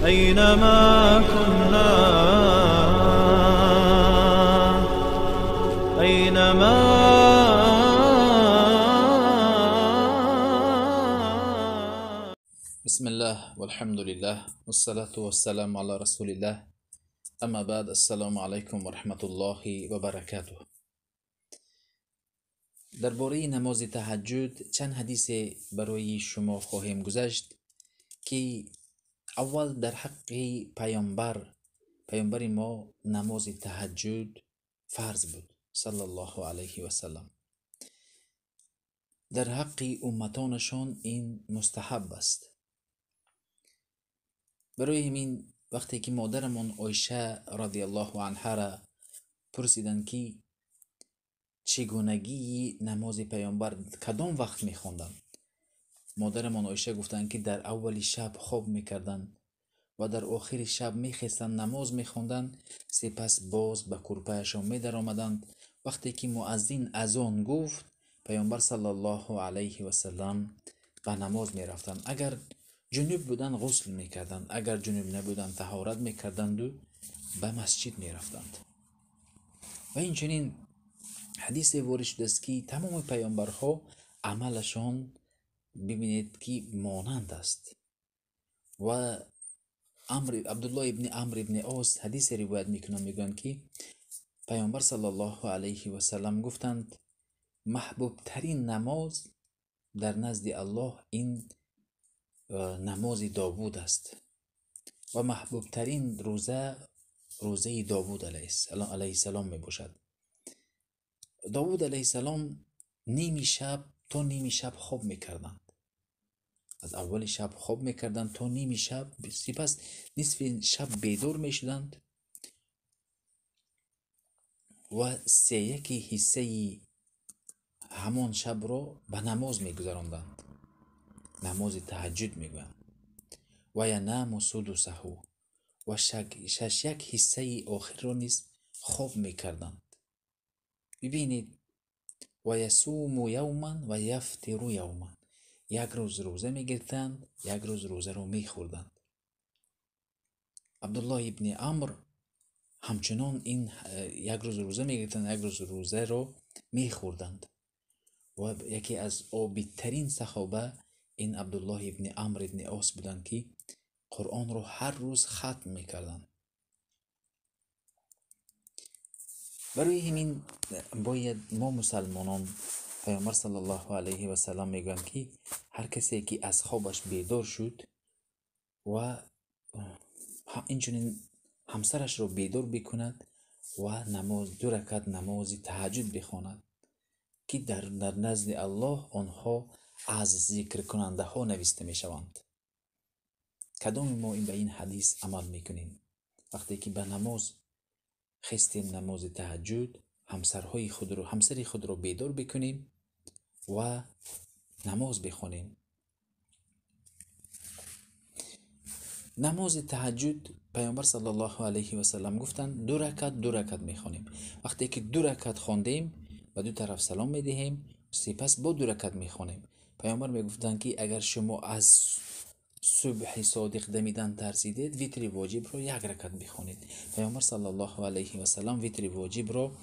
أينما كنا، أينما. بسم الله والحمد لله والصلاة والسلام على رسول الله، اما بعد، السلام علیکم و رحمت الله و برکاته. درباره نماز تهجد چند حدیث برای شما خواهیم گذشت که اول در حق پیامبر ما نماز تهجد فرض بود صلی الله علیه و سلم. در حق امتانشان این مستحب است. برای همین وقتی که مادرمان عایشه رضی الله عنها را پرسیدند که چگونگی نماز پیامبر کدام وقت میخواندند، مادرمان عایشه گفتند که در اول شب خواب میکردند و در آخر شب میخواستند نماز میخواندند، سپس باز به کورپهشان میدرآمدند. وقتی که مؤذن اذان گفت، پیامبر صلی الله علیه و سلم به نماز میرفتند. اگر جنوب بودند غسل میکردند، اگر جنوب نبودند طهارت میکردند و به مسجد میرفتند. و اینچنین حدیث وارد شده است که تمام پیامبرها عملشان ببینید که مانند است. و عبدالله ابن عمرو ابن عاص حدیث روایت میکنند، میگویند که پیامبر صلی الله علیه و سلم گفتند محبوب ترین نماز در نزد الله این نماز داوود است و محبوب ترین روزه روزه داوود علیه السلام می باشد. داوود علیه السلام نیمی شب تا نیمی شب خواب میکردند، از اول شب خواب میکردند تا نیمی شب، سپس نصف شب بیدار میشدند و 3 حصه همان شب را به نماز میگذراندند، نماز تهجد میگویند. و ینام سدسه، و 6 حصه آخر را نیز خواب میکردند. ببینید، و یصوم یوما و یفطر یوما، یک روز روزه میگرفتند، یک روز روزه رو میخوردند. عبدالله ابن عمرو همچنان این یک روز روزه میگرفتند، یک روز روزه رو میخوردند. و یکی از عابدترین صحابه این عبدالله ابن عمرو ابن عاص بودند که قرآن رو هر روز ختم میکردند. برای همین باید ما مسلمانان، پیامبر صلی الله علیه و سلم میگویند که هر کسی که از خوابش بیدار شد و اینچنین همسرش رو بیدار بکند و نماز 2 رکعت نماز تهجد بخواند که در نزد الله آنها از ذکر کننده ها نوشته می شوند. کدام ما این به این حدیث عمل میکنیم؟ وقتی که به نماز خستیم، نماز تهجد، همسر خود رو بیدار بکنیم و نماز بخونیم. نماز تهجد پیامبر صلی الله علیه و سلم گفتند 2 رکعت 2 رکعت میخوانیم. وقتی که 2 رکعت خواندیم به دو طرف سلام میدهیم، سپس با 2 رکعت میخوانیم. پیامبر میگفتند که اگر شما از صبح صادق دمیدن ترسیدید، ویتر واجب رو 1 رکعت بخوانید. پیامبر صلی الله علیه و سلم ویتر واجب رو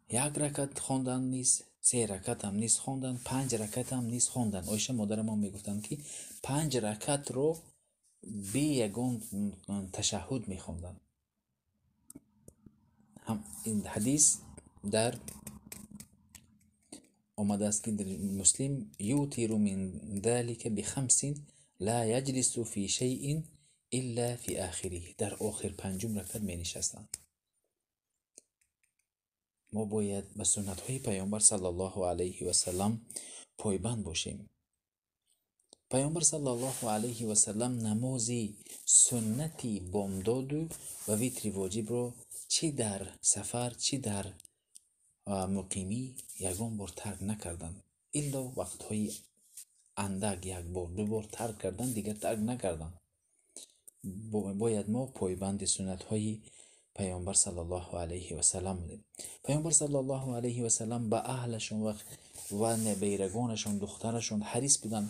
1 رکعت خواندن نیست، 3 رکعت هم نیست خواندن، 5 رکعت هم نیست خواندن. عایشه مادر ما میگفتند که 5 رکعت رو بی یگان تشهد میخواندن. هم این حدیث در آمده است که در مسلم یوتر من ذلك بخمس لا یجلس فی شیء الا فی آخره، در آخر 5 رکعت می نشستند. ما باید به سنت های پیامبر صلی الله علیه و سلم پایبند باشیم. پیامبر صلی الله علیه و سلم نماز سنتی بامداد و ویتر واجب را چی در سفر چی در مقیمی یگان بار ترک نکردند، الا وقتهای اندک یک بار 2 بار ترک کردند، دیگر ترک نکردند. باید ما پایبند سنت های Паёмбар саллаллоҳу алайҳи васаллам будем. Паёмбар саллаллоҳу алайҳи васаллам ба аҳлашон ва наберагонашон, духтарашон ҳарис буданд.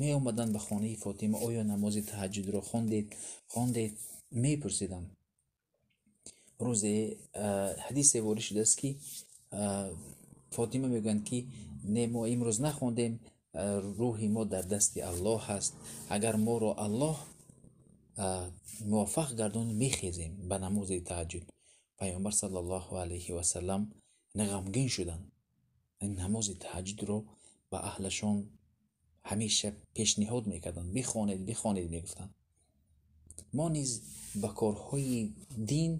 Меомаданд ба хонаи Фотима, оё намози таҳаҷҷудро хондед? Мепурсиданд. Рӯзе ҳадисе ворид шудааст, ки Фотима мегӯянд, ки не, мо имрӯз нахондем, рӯҳи мо дар дасти Аллоҳ аст. Агар моро Аллоҳ муваффақ гардон, мехезем ба намози таҳаҷҷуд. Паёмбар саллаллоҳу алайҳи васаллам ғамгин шуданд. Намози таҳаҷҷудро ба аҳлашон ҳамеша пешниҳод мекарданд. Бихонед, бихонед, мегуфтанд. Мо низ ба корҳои дин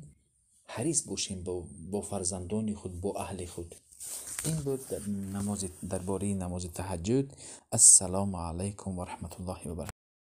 ҳарис бошем бо фарзандони худ, бо аҳли худ. Ин буд дар бораи намози таҳаҷҷуд. Ассалому алайкум ва раҳматуллоҳи ва баракатуҳ.